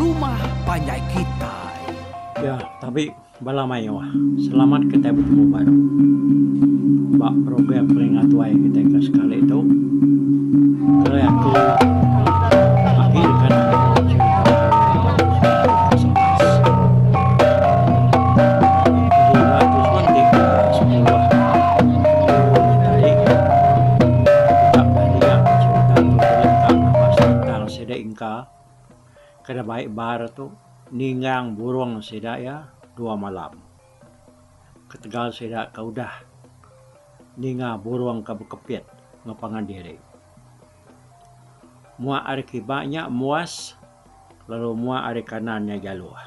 rumah panjai kitai. Ya, tabi bala mayuh. Selamat kitai betemu baru ba program Pengingat Tuai kitai ke sekali tu. Kelai aku agi deka nanya cherita taun 2011. Jadi ba tusun ti ke sepuluh nya tadi kita udah ninga cherita tu kelengka ba senentang sida ingka ke da bai bar tu ninggang burung sida iya dua malam. Ketegal sida ke udah ninga burung ke bekepit enggau pangan diri. Muak ari kiba nya muas lalu muak ari kanan nya jaluh.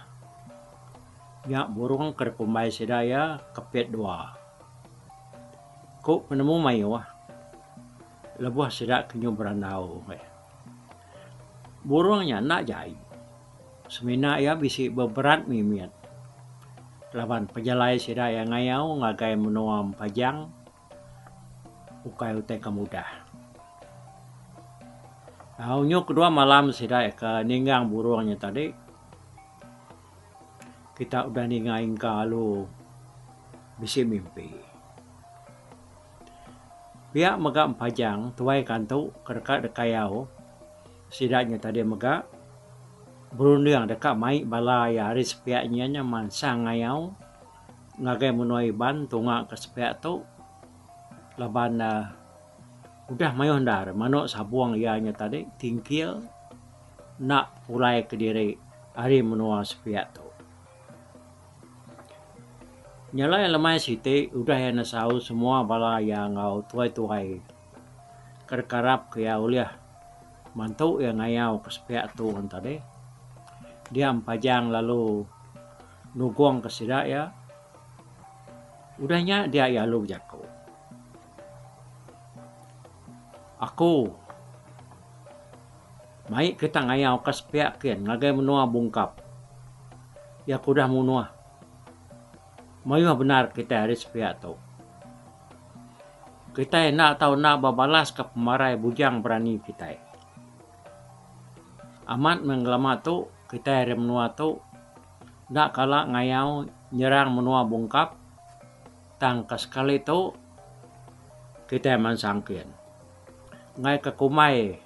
Nya burung ke dikumbai sida iya kepit dua. Ku penemu mayuh lebuh sida ke nyu berandau. Burung nya enda jai. Semina iya bisi beberat mimit laban pejalai sida iya ngayau ngagai menua Empajang ukai utai ke mudah. Au nyu kedua malam sida ke ninggang burung nya tadi kita udah ninga ingka alu bisi mimpi. Pia mega Empajang tuai kantu ke deka dikayau Sida nya tadi mega berunding deka mai bala iya ari sepiak nyin nya mansang ngayau ngagai menua Iban tunga ke sepiak tu laban ne udah mayuh endar manuk sabung iya nya tadi tingkil enda pulai kediri ari menua sepiak tu. Nya alai lemai siti udah iya nesau semua bala iya enggau tuai-tuai. Ke dikarap ke iya ulih mantu iya ngayau ke sepiak tu en tadi. Dia empajang lalu nugong ke sida iya. Udah nya dia iya lalu bejaku. Aku mai kita ngayau ke sepiak kin ngagai menua Bungkap. Iya ke udah munuh mayuh bendar kitai ari sepiak tu. Kitai enda tau enda bebalaska pemarai bujang berani kitai. Amat meh ngelama tu kitai ari menua tu enda kala ngayau nyerang menua Bungkap tang ke sekali tu kitai mansang kin. Enggai ke kumbai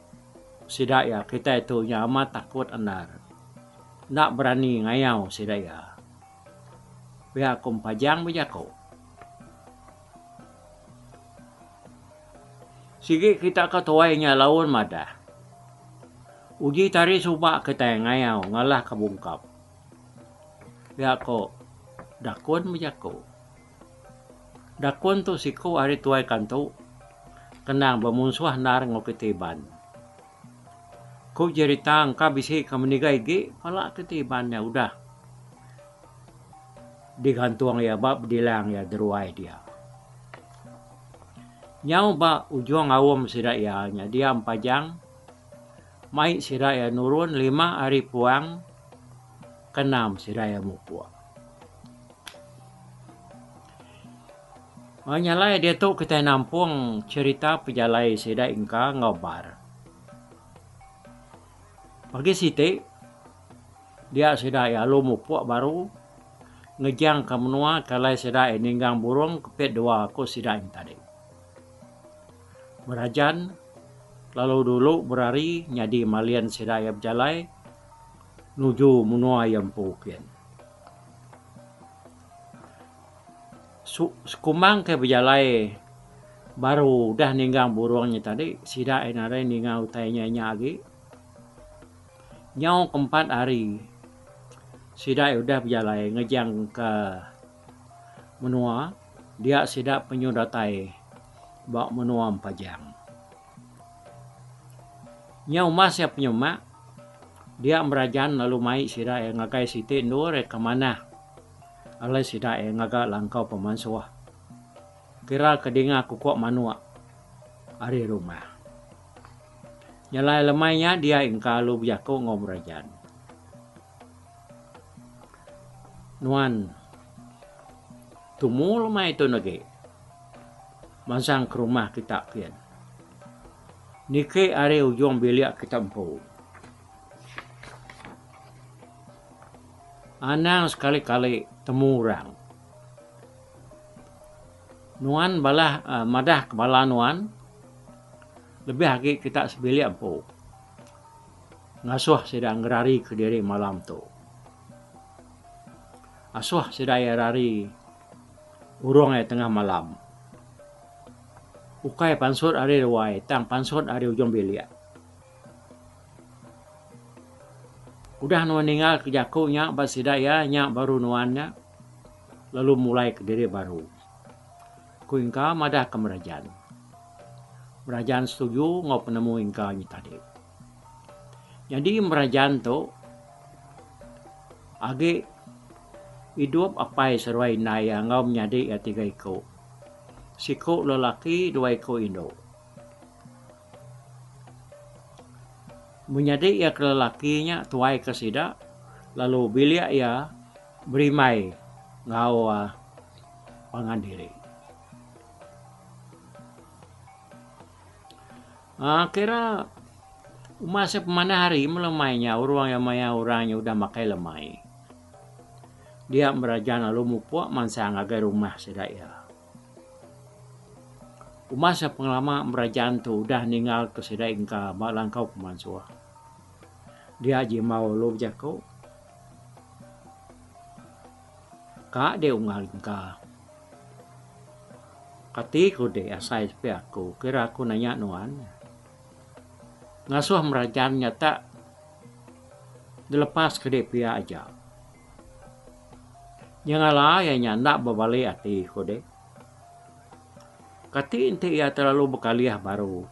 sida iya kitai tu nya amat takut endar enda berani ngayau sida iya. Pia ku Empajang bejaku. Sigi kita ke tuai nya laun madah. Uji tari suba kitai ngayau ngalah ke bungkap. Pia ku Dakun bejaku. Dakun tu siku ari tuai kantu kenang bemunsuh endar enggau kitai Iban. Ku jerita engka bisi ke meniga igi pala kitai Iban nya udah. Digantung iya ba bedilang iya deruai dia. Nyau ba ujung aum sida iya nya dia Empajang mai sida iya nurun lima hari puang ke enam sida iya mupuk. Nya alai diatu kitai nampung cherita pejalai sida Ingka enggau Bar. Pagi siti. Dia sida iya alu mupuk baru ngejangka menua ke alai sida iya ninggang burung kepit dua ku sida nya tadi. Berajan lalu dulu berari nyadi malin sida iya bejalai nuju menua iya empu kin. Sekumbang ke bejalai baru udah ninggang burung nya tadi sida iya nadai ninga utai nya nya agi. Nyau ke empat hari sida udah bejalai ngejangka menua dia sida penyu datai ba menua Empajang. Nyau umas iya penyuma dia merajan lalu mai sida iya ngagai siti endur iya ke manah alai sida iya ngaga langkau pemansuh kira ke dinga kukuk manuk ari rumah. Nyelai lemai nya dia engka alu bejaku enggau Berajan. Nuan tumu lemai tu negi mansang ke rumah kita kin. Niki ari ujung bilik kita empu. Anang sekali-kali temu orang. Nuan balah madah ke bala nuan lebih agi kita sebilik empu ngasuh sida ngerari kediri malam tu. Asuh sida iya rari urung iya tengah malam. Ukai pansut ari ruai tang pansut ari ujung bilik. Udah nuan ninggal ke jaku nya ba sida iya nya baru nuan nya lalu mulai kediri baru. Ku Ingka madah ke Merajan. Merajan setuju enggau penemu Ingka nya tadi. Nyadi Merajan tu agi idup apai seruai indai iya enggau menyadi iya tiga iku. Siku lelaki dua iku indu. Menyadi iya ke lelaki nya tuai ke sida lalu bilik iya berimbai enggau pangan diri. Aaa kira uma seh pemanah hari meh lemai nya urung iya maya orang nya udah makai lemai. Dia merajan lalu mupuk mansang ngagai rumah sida iya. Umas iya pengelama merajan tu udah ninggalka sida engka ba langkau pemansuh. Dia Jimbau lalu bejaku, Ka deh unggal engka. Kati ku deh asai sepi aku kira aku nanya nuan. Ngasuh merajan nya tak dilepas ke deh pia aja. Nyengala iya nya enda bebali ati ku deh. Kati enti iya terlalu bekalih baru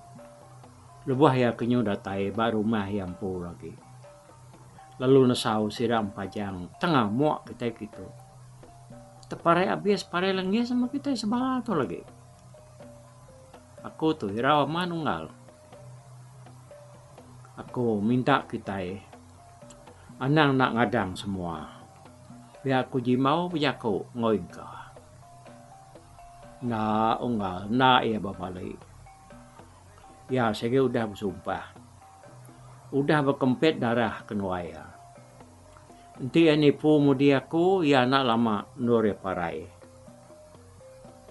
lebuh iya ke nyu datai ba rumah iya empu lagi. Lalu nesau sida empajang tengah muk kitai kitu. Teparai abis parai lengis meh kitai sebala tu lagi. Aku tu irau amat unggal. Aku minta kitai anang enda ngadang semua. Pia ku Jimbau bejaku enggau Ingka. Enda unggal enda iya bebali. Iya sigi udah besumpah. Udah bekempit darah kenuai iya. Enti iya nipu mudi aku iya enda lama endur iya parai.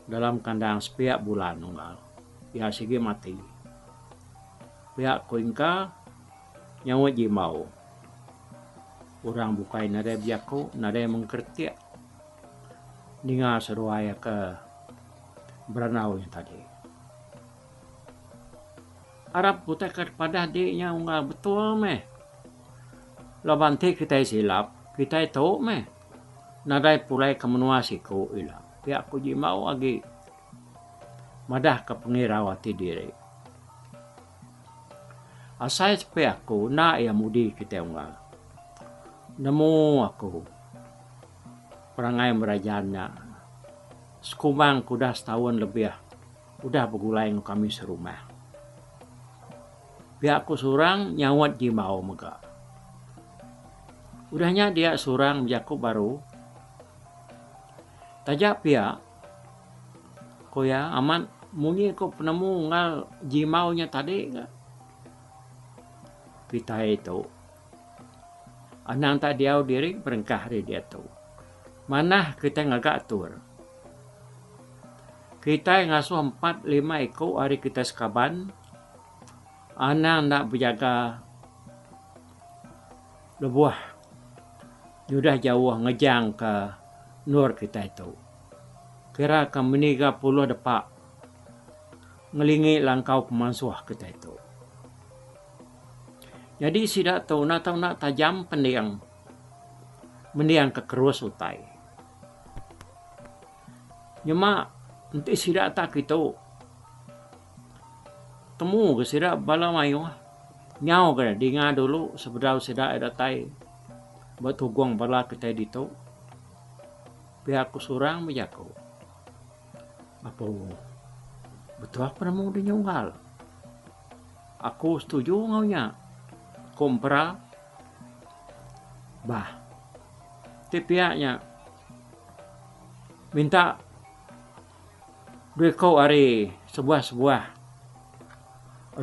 Dalam kandang sepiak bulan unggal iya sigi mati. Pia ku Ingka nyaut Jimbau. Orang bukai nadai bejaku nadai mengkeritik ninga seduai ke berandau nya tadi. Arap utai ke padah di nya unggal betul meh. Laban ti kitai silap, kitai tu meh nadai pulai ke menua siku ila. Pia ku Jimbau agi madah ke pengirau ati diri. Asai sepi aku enda iya mudi kitai unggal. Nemu aku perangai merajan nya sekumbang ke udah setaun lebih udah begulai enggau kami serumah. Pia ku Surang nyaut Jimbau mega. Udah nya dia Surang bejaku baru. Taja pia, ku iya, amat munyi ku penemu enggau Jimbau nya tadi ga. Kitai tu anang tak diau diri berengkah ari diatu. Manah kitai ngaga atur. Kitai ngasuh 4 5 iku ari kitai sekaban anang enda bejaga lebuh nyudah jauh ngejang ka endur kitai tu. Kira ka meniga puluh depa ngelingi langkau pemansuh kitai tu. Nyadi sida tu enda tau enda tajam pending mending ka kerus utai. Nyema enti sida tak kitu temu ga sida bala mayuh nyau ga dinga dulu sebedau sida datai ba tugong bala kitai ditu. Pia ku surang bejaku. Apo betul penemu de nyunggal. Aku setuju enggau nya, ku Empera. Bah. Ti pia nya minta dua iku ari sebuah-sebuah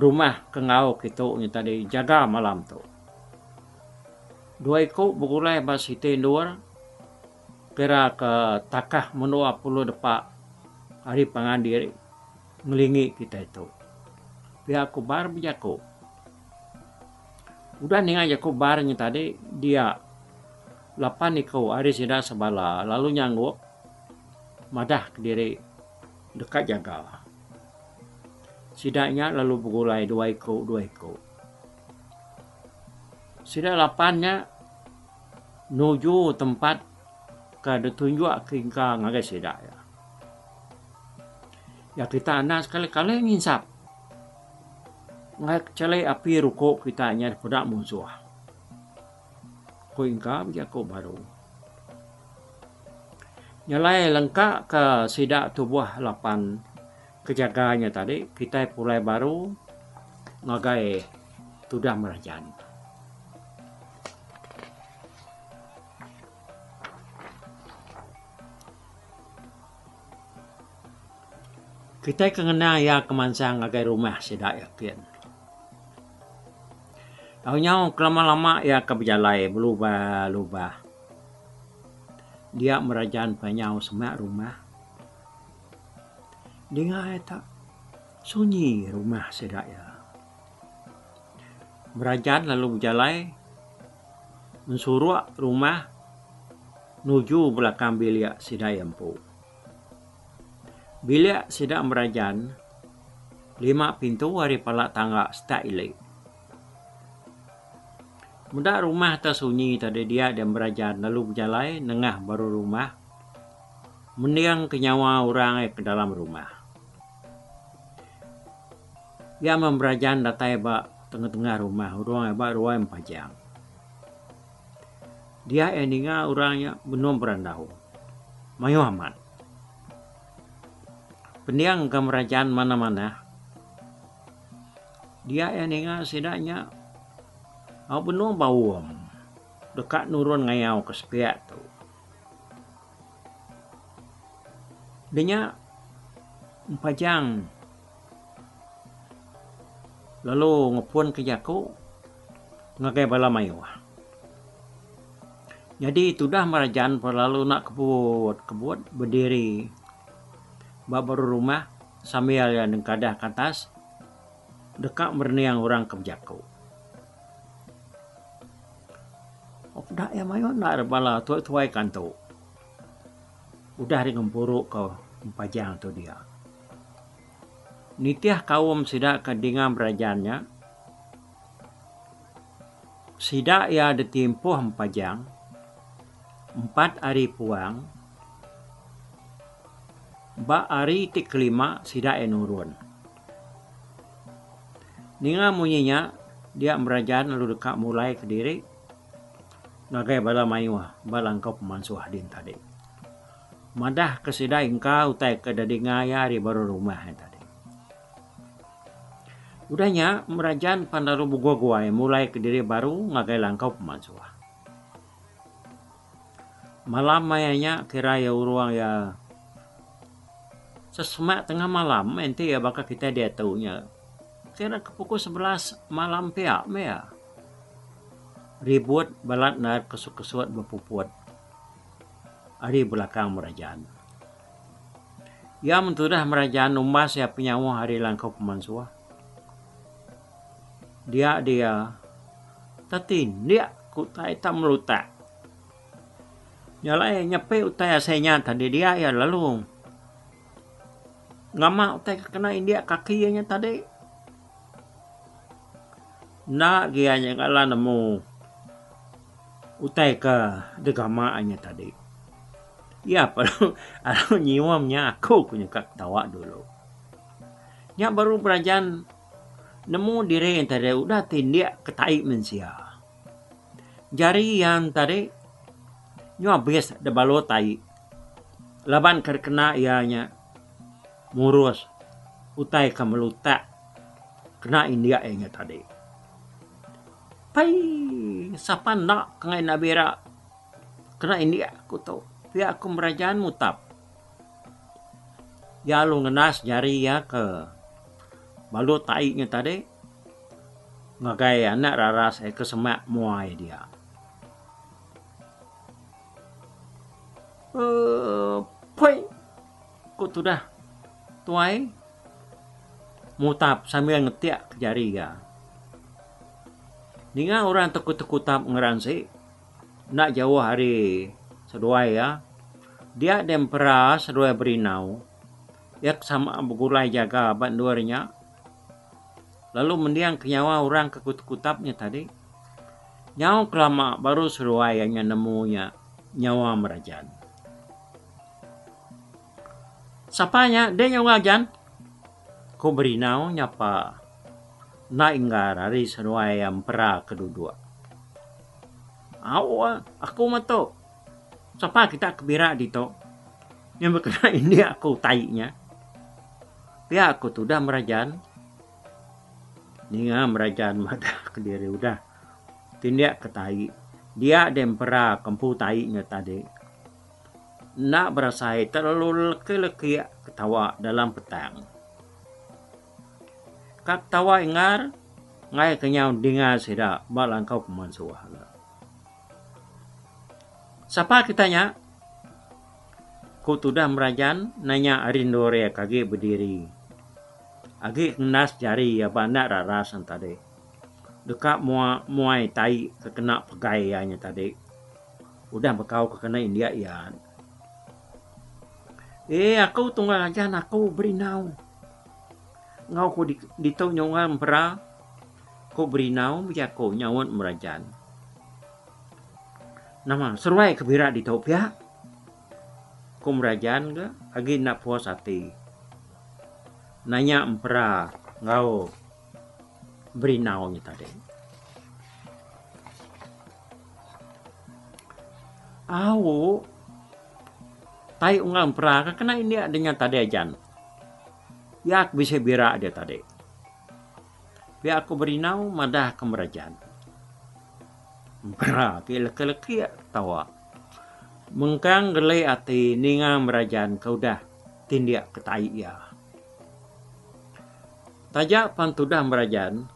rumah ke enggau kitu nya tadi jaga malam tu. Dua iku begulai ba siti endur. Kira ke takah menua pulu depa ari pangan diri ngelingi kitai tu. Pia ku Bar bejaku. Udah ninga jaku Bar nya tadi dia lapan iku ari sida sebala lalu nyanggup madah kediri deka jaga. Sida nya lalu begulai dua iku dua iku. Sida lapan nya nuju tempat ke ditunjuk ke engka ngagai sida iya. Ya kita enda sekali-kali nginsap ngagai kecheli api ruko kita nya peda munsuh. Ku engka bejaku baru. Nyelai lengka ke sida tubuh lapan ke jaga nya tadi kitai pulai baru ngagai tudah merajan. Kitai ke ngena iya ke mansang ngagai rumah sida yakin. Tau nyau kelama-lama iya ke bejalai belubah-lubah. Dia merajan penyau semak rumah. Dinga iya tak sunyi rumah sida iya. Merajan lalu bejalai ensuruk rumah nuju belakang bilik sida iya empu. Bilik sida merajan lima pintu ari pala tangga setak ili. Meda rumah te sunyi tadi dia dia merajan lalu bejalai nengah baru rumah mending ke nyawa orang ke dalam rumah. Iya meh berajan datai ba tengah-tengah rumah urung iya ba ruai Empajang. Dia iya ninga orang nya benung berandau. Mayuh amat. Pending ke merajan manah-manah. Dia iya ninga sida nya au benung baum deka nurun ngayau ke sepiak tu. Udah nya Empajang lalu ngepunka jaku ngagai bala mayuh. Nyadi tudah merajan pun lalu enda kebut-kebut bediri ba baruh rumah sambil iya nengkadah ke atas deka merening orang ke bejaku. Peda iya mayuh enda bala tuai-tuai kantu. Udah ari ngempuru ka Empajang tu dia. Nitih kaum sida ke dinga berajan nya, sida iya ditimpuh Empajang empat hari puang ba hari ti kelima sida iya nurun. Ninga munyi nya dia berajan lalu deka mulai kediri. Ngagai bala mayuh ba langkau pemansuh din tadi. Madah ke sida engka utai ke dadinga iya ari baruh rumah iya tadi. Udah nya, Merajan pan lalu beguai-guai mulai kediri baru ngagai langkau pemansuh. Malam maya nya kira iya urung iya sesemak tengah malam enti iya baka kitai diatu nya. Kira ke pukul 11 malam pia meh iya. Ribut balat endar kesut-kesut bepuput ari belakang Merajan. Iya mentudah Merajan numbas iya penyauh ari langkau pemansuh. Dia dia tetindik ke utai tak melutak. Nya alai nyepi utai asai nya tadi dia iya lalu ngama utai ke kena indik kaki iya nya tadi. Enda gia nya kala nemu utai ke digama nya tadi. Iya perlu alu nyium nya aku ku nyuka ketawa dulu. Nya baru berajan nemu diri tadi udah tindik ke tai mensia. Jari iya tadi nyu abis da balu tai laban ke kena iya nya murus utai ke melutak kena india iya nya tadi. Pai sapa enda ke ngai enda bira kena india ku tu pia ku merajan mutap. Iya lalu ngendas jari iya ke balu tai nya tadi ngagai anak raras iya ke semak mua iya dia. Pui! Ku tudah tuai mutap sambil ngetik ke jari iya. Ninga orang tekut-tekutap ngeransi enda jauh ari seduai iya, dia deh empera seduai berinau iya ke sama begulai jaga ba endur nya lalu mending ke nyawa orang ke kutap-kutap nya tadi. Nyau kelama baru seduai iya nya nemu nya nyawa merajan. Sapa nya deh nyawa ajan? Ku Berinau nyapa enda inggar ari seduai iya empera ke duduk. Au aku meh tu. Sapa kita ke bira ditu? Nya meh kena indik aku tai nya. Pia ku tudah Merajan. Ninga Merajan madah kediri udah tindik ke tai dia deh empera ke empu tai nya tadi. Enda berasai terlalu leki-leki ketawa dalam petang. Ka ketawa inggar enggai ke nyau dinga sida ba langkau pemansuh. Sapa kita nya? Ku tudah Merajan nanya ari endur iya ke agi bediri. Agi ngendas jari iya ba anak raras tadi. Deka mua muai tai ke kena pegai iya nya tadi. Udah bekau ke kena india iya. Eee aku tunggal ajan aku berinau. Enggau ku ditu nyunggal empera ku berinau bejaku nyaut merajan. Nama seruai ke bira ditu pia? Ku merajan ga agi enda puas ati. Nanya empera enggau berinau nya tadi. Au tai unggal empera ke kena indik de nya tadi ajan. Iya ke bisi bira dia tadi. Pia ku Berinau madah ke Merajan. Empera ti leki-leki tawa. Mengkang geli ati ninga Merajan ke udah tindik ke tai iya. Taja pan tudah Merajan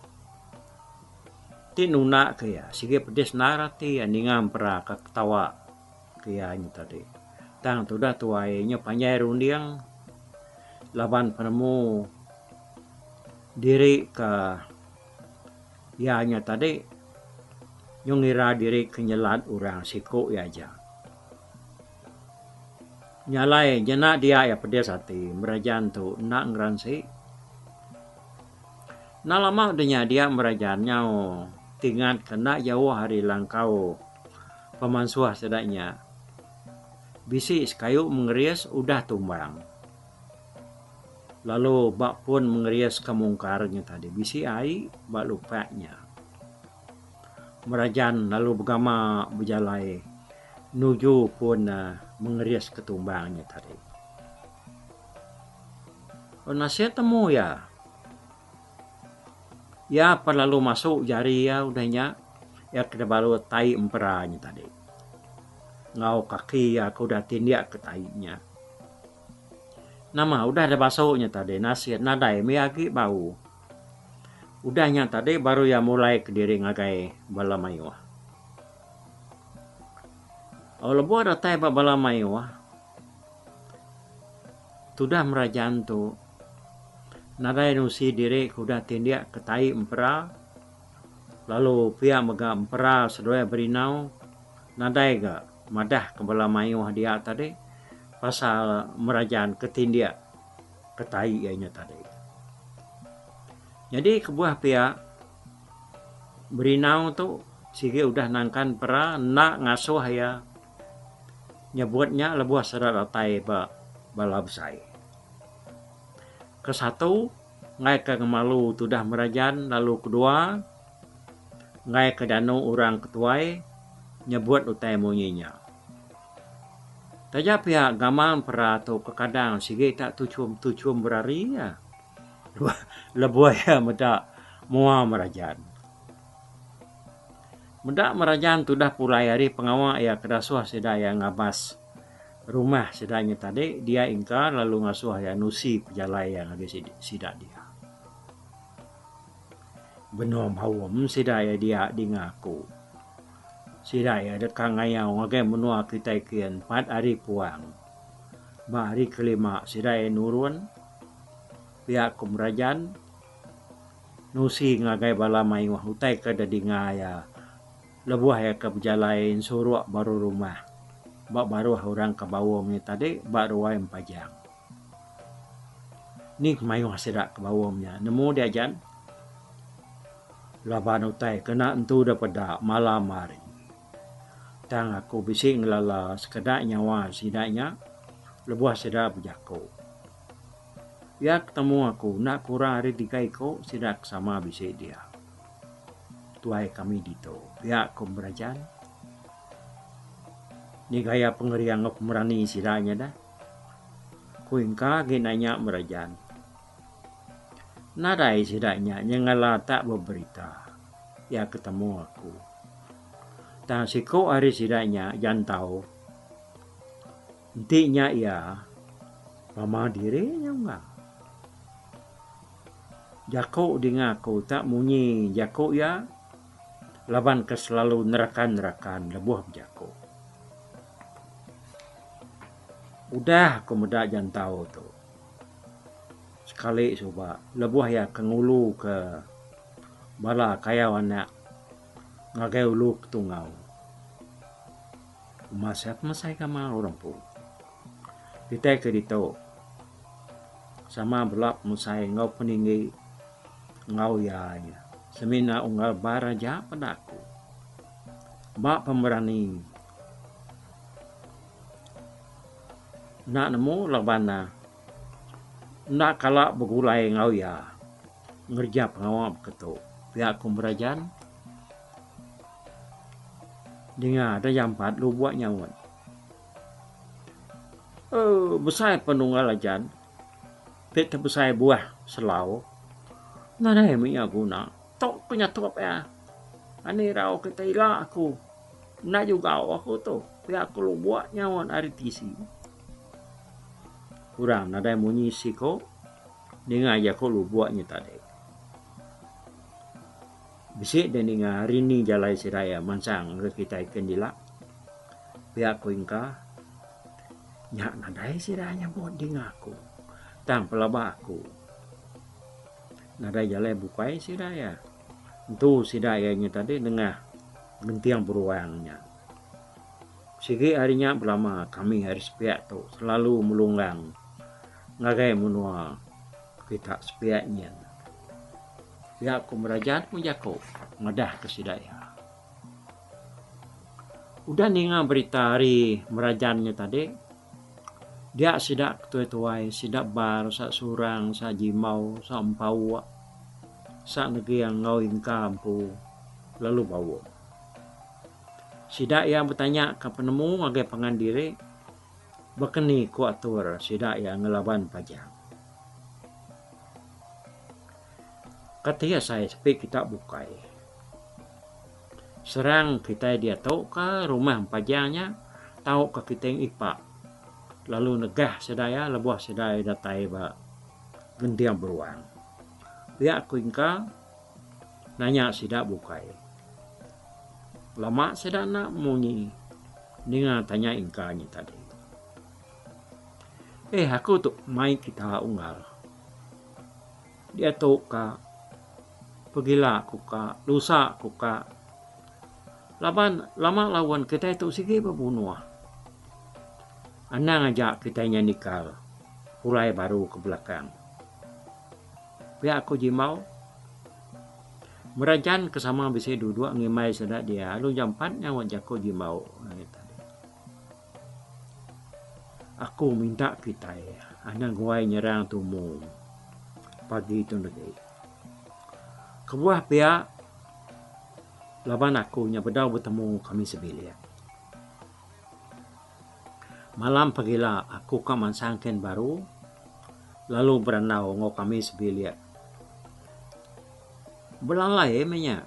Ti nunda ke iya sigi pedis endar ati iya ninga empera ka ketawa ke iya nya tadi. Tang tudah tuai nya panjai runding laban penemu diri ke iya nya tadi nyau ngira diri ke nyelat orang siku iya aja. Nya alai jena dia iya pedis ati merajan tu enda ngeransi. Enda lama udah nya dia merajan nyau tingat ke enda jauh ari langkau pemansuh sida nya. Bisi sekayu mengeris udah tumbang. Lalu ba pun mengeris ke mungkar nya tadi bisi ai ba lupak nya. Merajan lalu begama bejalai nuju pun mengeris ke tumbang nya tadi. Nasib temu iya. Iya pan lalu masu jari iya udah nya iya ke baru tai empera nya tadi. Enggau kaki iya ke udah tindik ke tai nya. Nama udah da basu nya tadi nasib nadai mih agi bau. Udah nya tadi baru iya mulai kediri ngagai bala mayuh. Lebuh datai ba bala mayuh. Tudah merajan tu nadai nusi diri ke udah tindik ke tai empera lalu pia mega empera seduai berinau nadai ga madah ke bala mayuh dia tadi pasal merajan ke tindik ke tai iya nya tadi. Nyadi kebuah pia berinau tu sigi udah nangkan empera enda ngasuh iya. Nyebut nya lebuh sida datai ba bala besai. Kesatu, enggai ke ngemalu tudah merajan lalu kedua, enggai ke danu orang ke tuai nyebut utai munyi nya. Taja pia gamal empera tu kekadang sigi tak tuchum-tuchum berari iya lebuh iya meda mua merajan. Meda merajan tudah pulai ari pengawa iya ke dasuh sida iya ngabas rumah sida nya tadi dia ingka lalu ngasuh iya nusi pejalai iya ngagai sida dia. Benung baum sida iya dia dinga aku. Sida iya deka ngayau ngagai menua kitai kin empat hari puang. Ba hari kelima sida iya nurun pia ku Merajan nusi ngagai bala mayuh utai ke dedinga iya lebuh iya ke bejalai ensuruk baru rumah ba baruh orang ke baum nya tadi ba ruai Empajang. Ni kemayuh sida ke baum nya nemu dia ajan laban utai kena entu da peda malam hari. Tang aku bisi ngelala sekeda nyawa sida nya lebuh sida bejaku. Iya ke temu aku enda kurang ari tiga iku sida ke sama bisi dia. Tuai kami ditu pia ku Berajan. Ni gaya pengering enggau pemerani sida nya dah. Ku engka agi nanya Merajan. Nadai sida nya nyengala tak beberita. Iya ke temu aku. Tang siku ari sida nya jantau. Enti nya iya, pama diri nya unggal. Jaku dinga aku tak munyi jaku iya laban ke selalu nerakan-nerakan lebuh bejaku. Udah aku meda jantau tu sekali suba lebuh iya ke ngulu ke bala kayau anak ngagai ulu Ketungau. Masa pemesai gamal orang empu. Kitai ke ditu sama bela pemesai enggau peninggi enggau iya nya semina unggal bar aja peda aku. Ba pemerani. Enda nemu laban ne enda kala begulai enggau iya ngereja pengawa baka tu. Pia ku Merajan ninga da jampat lubok nyaut. Eee besai penunggal ajan ti tebesai buah selau nadai mih iya guna. Tu ku nyatup iya. Ani irau kita ila aku. Enda jugau aku tu. Pia ku lubok nyaut ari tisi. Orang nadai munyi siku ninga jaku lubok nya tadi. Bisi deh ninga hari ni jalai sida iya mansang ngagai kitai ke enda ila. Pia ku Ingka. Nya nadai sida nyebut dinga aku. Tang pelaba aku. Nadai jalai bukai sida iya. Entu sida iya nya tadi nengah genting beruang nya. Sigi ari nya belama kami ari sepiak tu selalu melunggang ngagai menua kita sepiak nyin. Pia ku Merajan meh jaku madah ke sida iya. Udah ninga berita ari Merajan nya tadi, dia sida ketuai-tuai sida bar sa Surang, sa Jimbau, sa Empauk, sa Neging enggau Ingka empu lalu baum. Sida iya betanya ka penemu ngagai pangan diri baka ni ku atur sida iya ngelaban Pajang. Kati asai sepi kita bukai. Serang kitai diatu ka rumah Empajang nya tauka kitai ngipa lalu negah sida iya lebuh sida iya datai ba Genting Beruang. Pia ku engka nanya sida bukai. Lama sida enda munyi ninga tanya engka nya tadi. Eh aku tu mai kita unggal. Diatu ka pegila ku ka lusa ku ka laban lama laun kitai tu sigi bebunuh. Anang aja kitai nya nikal pulai baru ke belakang. Pia ku Jimbau Merajan ke sama bisi duduk ngimbai sida dia lalu jampat nyaut jaku Jimbau. Aku minta kitai anang guai nyerang tumu pagi tu negi. Kebuah pia laban aku nya bedau betemu kami sebilik. Malam pagila aku ka mansang kin baru lalu berandau enggau kami sebilik. Belalai meh nya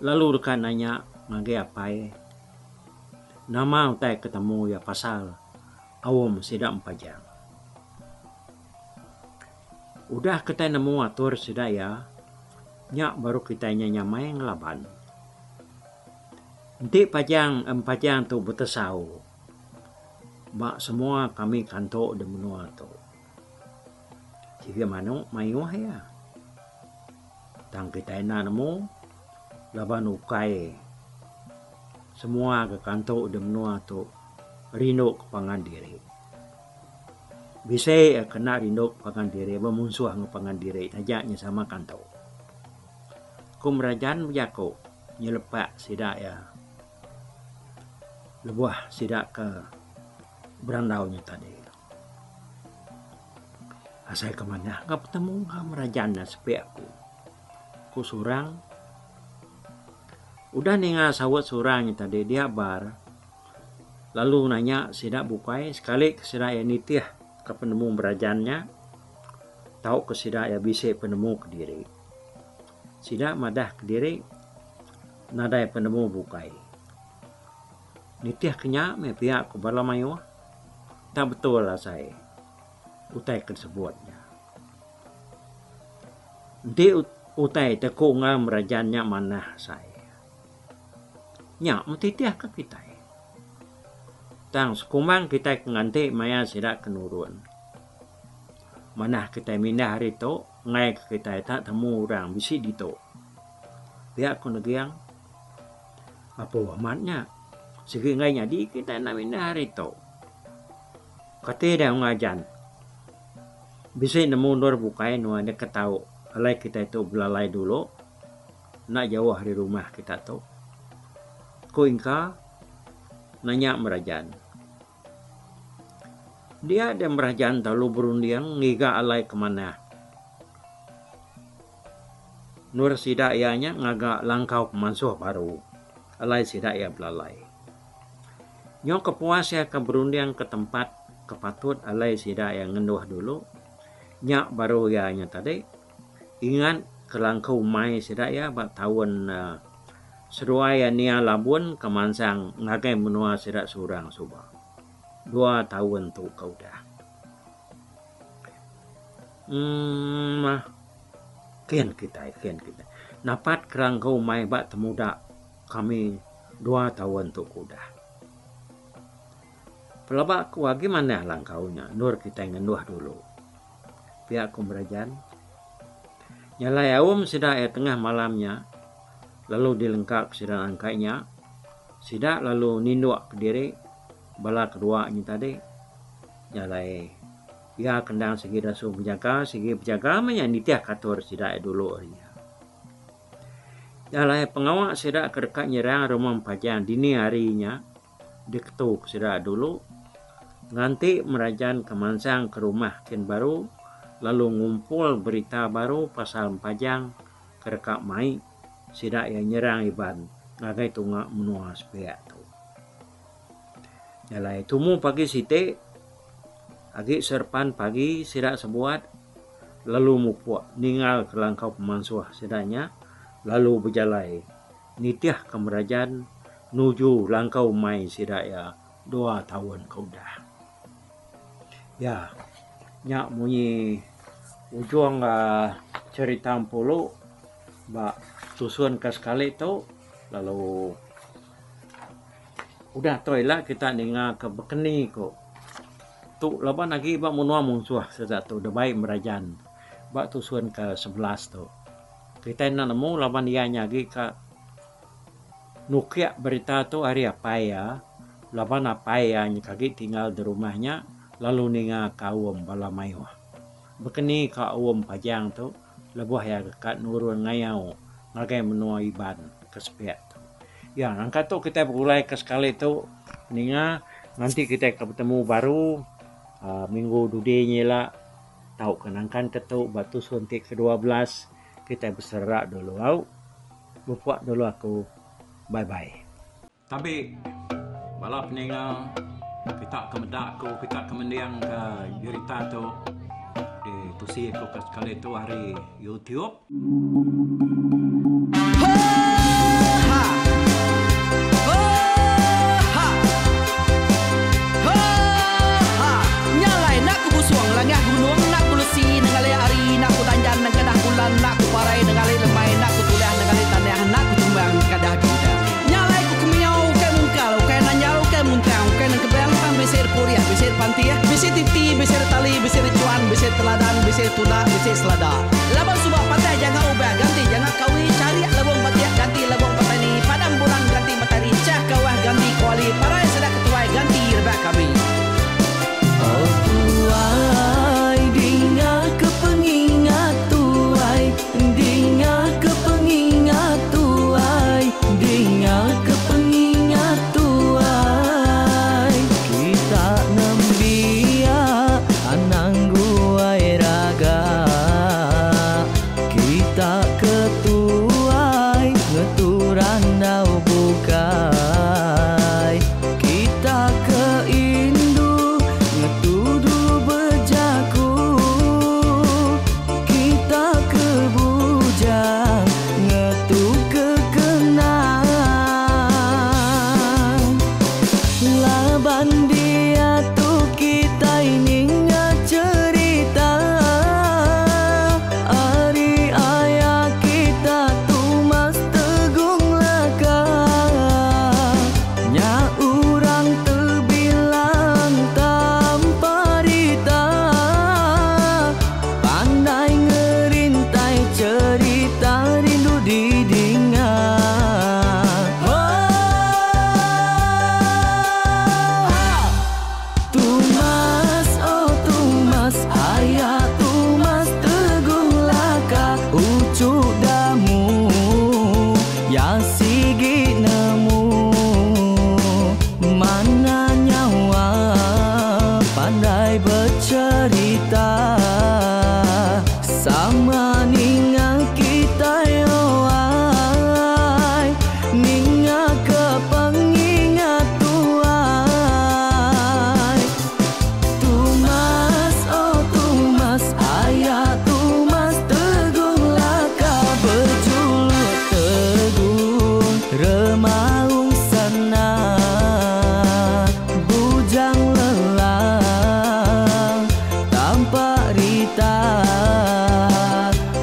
lalu deka nanya ngagai apai. Nama utai ke temu iya pasal aum sida Empajang. Udah kitai nemu atur sida iya, nya baru kitai nya nyamai ngelaban. Enti Pajang Empajang tu betesau ba semua kami kanto di menua tu. Sigi manuk mayuh iya. Tang kitai enda nemu laban ukai semua ke kanto di menua tu rindu ke pangan diri. Bisi ke enda rindu ke pangan diri bemunsuh enggau pangan diri taja nya sama kanto. Ku Merajan bejaku nyelepak sida iya lebuh sida ke berandau nya tadi. Asai ke manah ga betemu enggau Merajan ne sepi aku. Ku Surang. Udah ninga saut Surang nya tadi dia bar lalu nanya sida bukai sekali ke sida iya nitih ke penemu Merajan nya tauka sida iya bisi penemu kediri. Sida madah kediri nadai penemu bukai. Nitih ke nya meh pia ku bala mayuh tak betul asai utai ke disebut nya. Enti utai te ku enggau merajan nya manah asai. Nya meh titih ke kitai. Tang sekumbang kitai ke nganti maya sida ke nurun. Manah kitai mindah ari tu enggai ke kitai tak temu orang bisi ditu. Pia ku Neging. Apu amat nya. Sigi enggai nyadi kitai enda mindah ari tu. Kati deh Unggal Jan. Bisi nemu endur bukai nuan deka tau alai kitai tu belalai dulu enda jauh ari rumah kita tu. Ku Ingka nanya Merajan. Dia deh Merajan telalu berunding ngiga alai ke manah. Endur sida iya nya ngaga langkau pemansuh baru alai sida iya belalai. Nyau kepuas iya ke berunding ke tempat ke patut alai sida iya ngenduh dulu, nya baru iya nya tadi ingat ke langkau umai sida iya ba taun seduai iya nia labun ke mansang ngagai menua sida surang suba dua taun tu ke udah. Emm kin kitai kin kitai napat kerangka umai ba temuda kami dua taun tu ke udah. Pelaba ku agi manah langkau nya endur kitai ngenduh dulu. Pia ku Merajan. Nya alai aum sida iya tengah malam nya lalu dilengka ke sida nangkai nya. Sida lalu ninduk kediri bala kedua nya tadi. Nya alai iya ke endang sigi dasuh bejaga sigi bejaga meh nya nitih ka atur sida iya dulu ari nya. Nya alai pengawa sida ke deka nyerang rumah Empajang dini hari nya diketu ke sida dulu nganti merajan ke mansang ke rumah kin baru lalu ngumpul berita baru pasal Empajang ke deka mai sida iya nyerang Iban ngagai tunga menua sepiak tu. Jalai tumu pagi siti agi serepan pagi sida sebuat lalu mupuk ninggal ke langkau pemansuh sida nya lalu bejalai nitih ke merajan nuju langkau umai sida iya dua taun ke udah. Ya nya munyi ujung aaa cherita Empulu ba tusun ke sekali tu lalu. Udah tu ila kita ninga ke bekeni ku tu laban agi ba menua munsuh sida tu da bai merajan ba tusun ke 11 tu. Kitai enda nemu laban iya nya agi ka nukik berita tu ari apai iya laban apai iya nya agi tinggal da rumah nya lalu ninga ka aum bala mayuh. Bekeni ka aum pajang tu lebuh iya ka nurun ngayau ngagai menua Iban ke sepiak tu. Ya nangka tu kitai begulai ke sekali tu ninga nganti kitai ke betemu baru uhh minggu dudi nya ila tauka nangkan ke tu ba tusun ti ke 12 kitai beserak dulu au. Bepuk dulu aku. Bye bye. Tabi bala peninga kita ke meda aku kita ke mending ke jerita tu ditusi aku ke sekali tu ari YouTube. teladan bisi tunda bisi selada. Laban suba patah janga ubah ganti janga kawi charik lebong batik ganti lebong petani padam bulan ganti matari chah kawah ganti kuali parai sida ketuai ganti rebak kami. Oh tuai dinga ke pengingat tuai dinga ke pengingat tuai dinga ke pengingat tuai kita nembiak anang guai raga kita ketuai ngetu randau bukai kita ke indu ngetu dulu bejaku kita ke bujang ngetu ke kenang laban diatu kitai ninga cherita ari aya kita Tumas Tegung Laka nya urang tebilang tanpa rita pandai ngerintai cherita rindu didinga. Tumas, oh Tumas, aya Tumas Tegung Laka ucu damu ya sigi nemu mana nyawa pandai bercerita sama ninga kita yoai ninga ke pengingat tuai. Tumas, oh Tumas, aya Tumas Tegung Laka berjuluk Tegung Remaung sana bujang lelang tanpa rita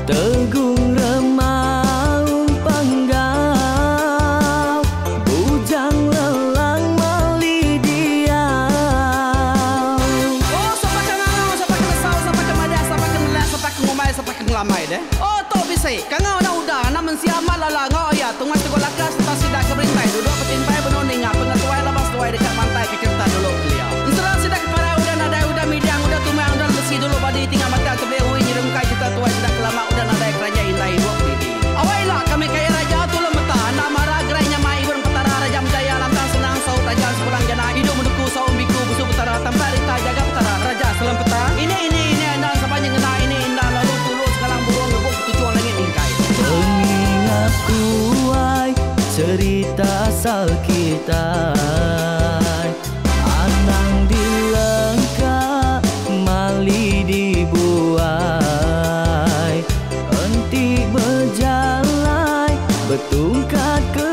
Tegung Remaung Panggau bujang lelang mali diau. Oh sapa ke ngangau sapa ke nesau sapa ke madah sapa ke nelak sapa ke ngumbai sapa ke ngelamai deh. Oh tu bisi kangau enda udah anak mensia amat lala enggau iya Tungas Teguh Laka sereta sida ke berintai duduk betimpai benung ninga pengetuai laban seduai deka mantai ke cherita dulu kelia. Ensera sida ke parai udah nadai udah midang udah tumang udah lesi dulu badi tinggal batang tebeli ui nyerungkai cherita tuai sida ke lama udah nadai keranjai indai idup didi. Awai ila kami kaya raja tulung meta anak mara gerai nyamai ibun petara raja menjaya lantang senang saut raja sepulang jana idup menuku saum biku busu petara tampak rita jaga petara raja selempeta ini ini ini endang sapa nyengena ini indah lalu tulu sekalang burung ngebuk ketuchung langit mingkai. Pengingat tuai cerita asal kitai anang dilengka mali dibuai enti bejalai betungkat ke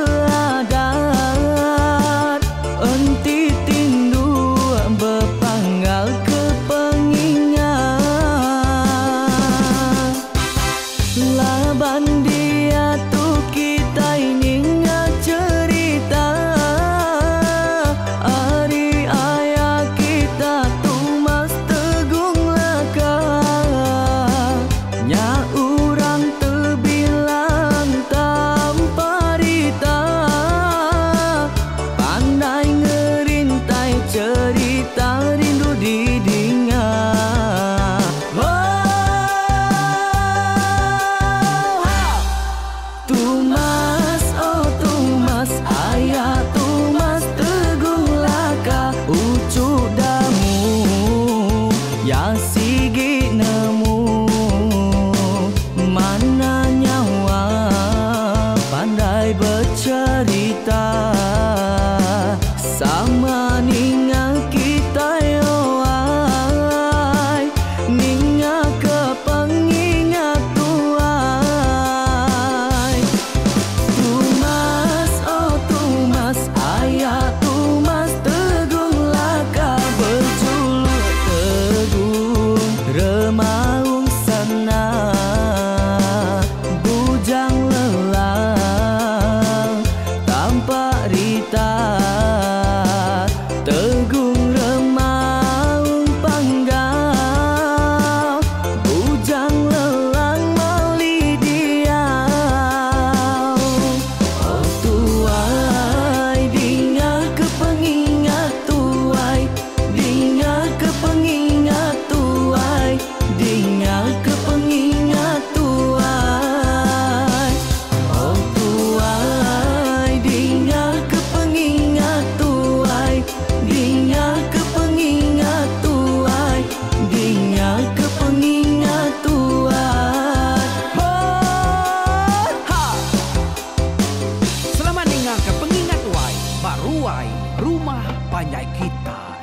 adat enti tindu bepanggal ke pengingat laban diatu kitai ninga cherita ari aya kita Tumas Tegung Laka nya urang tebilang tanpa rita pandai ngerintai cherita rindu didinga. Tumas, oh Tumas, aya Tumas Tegung Laka ucu damu ya sigi nemu mana nyawa pandai bercerita sama ninga kita yoai ninga ke pengingat tuai. Tumas, oh Tumas, aya Tumas Tegung Laka berjuluk Tegung Remaung sana bujang lelang tanpa rita. Ruai Rumah Panjai Kitai.